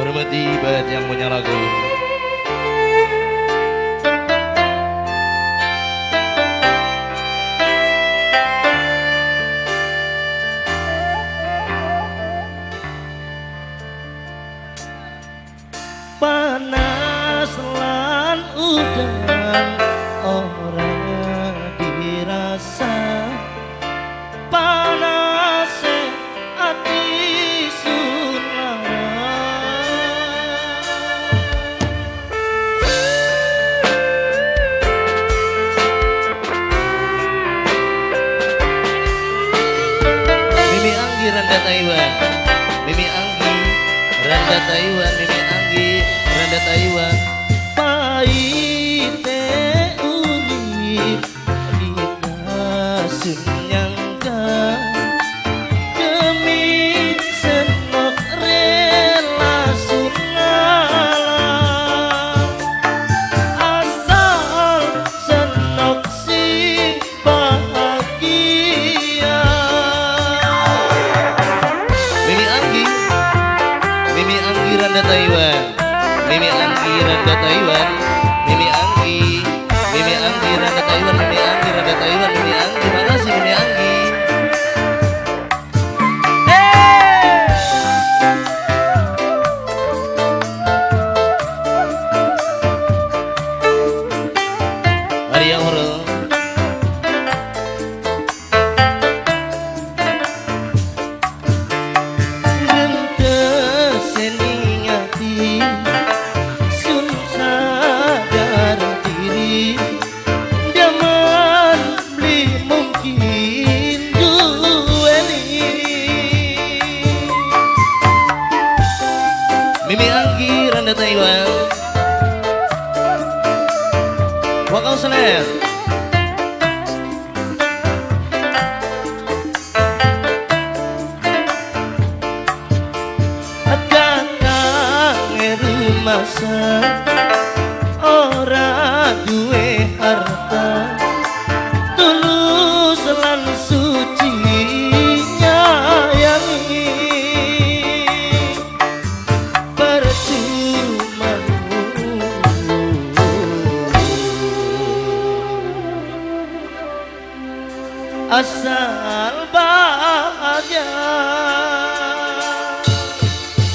Hormati buat yang punya lagu. Panas lan udan ora dirasa, panas ati sun lara. Mimi Anggi Randa Taiwan, Mimi Anggi Randa Taiwan, Mimi Anggi Randa Taiwan. Paite urip dikasun nyangka, demi senok rela sun ngalah, asal senok sing bahagia. Mimi Anggi, Mimi Anggi Randa Taiwan, Mimi Anggi Randa Taiwan, Mimi Anggi, Mimi Anggi Randa Taiwan, Mimi Anggi Randa Taiwan, Mimi Anggi, makasih Mimi Anggi. Hey! Maria Oro. Mimi Anggi Randa Taiwan, Wakau Seler. Kakang rumasa ora duwe harta, tulus lan suci nyayangi. Percuma asal bahagia.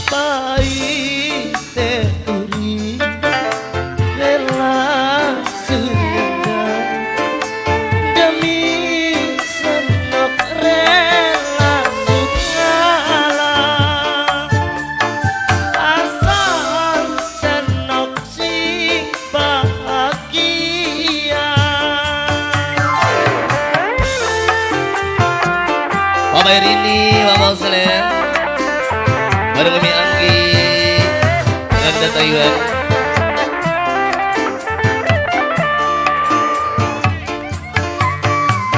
Paite urip rela surga, demi senok rela ngalah, asal senok sing bahagia. Bapak Irini, Bapak Selen, bareng Mimi Anggi Randa Taiwan.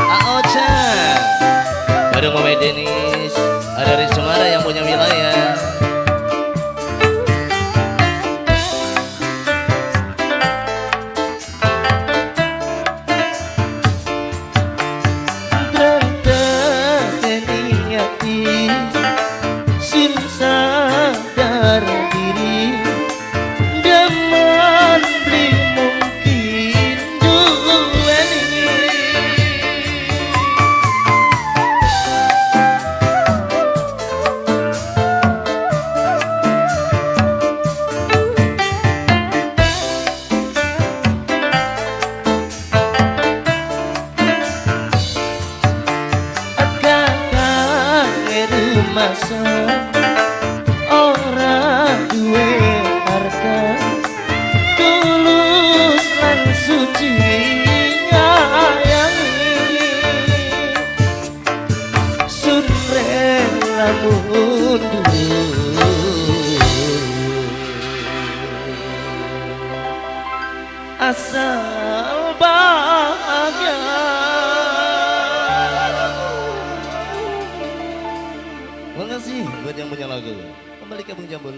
Aocha, bareng Mama Denis, ada Riz Cemara yang punya wilayah. Sin sadar diri, demen beli mungkin duweni. Kakang rumasa ora duwe harta, tulus lan suci nyayangi, sun rela mundur asal bahagia. Makasih buat yang punya lagu. Kembali ke Bung Jambul.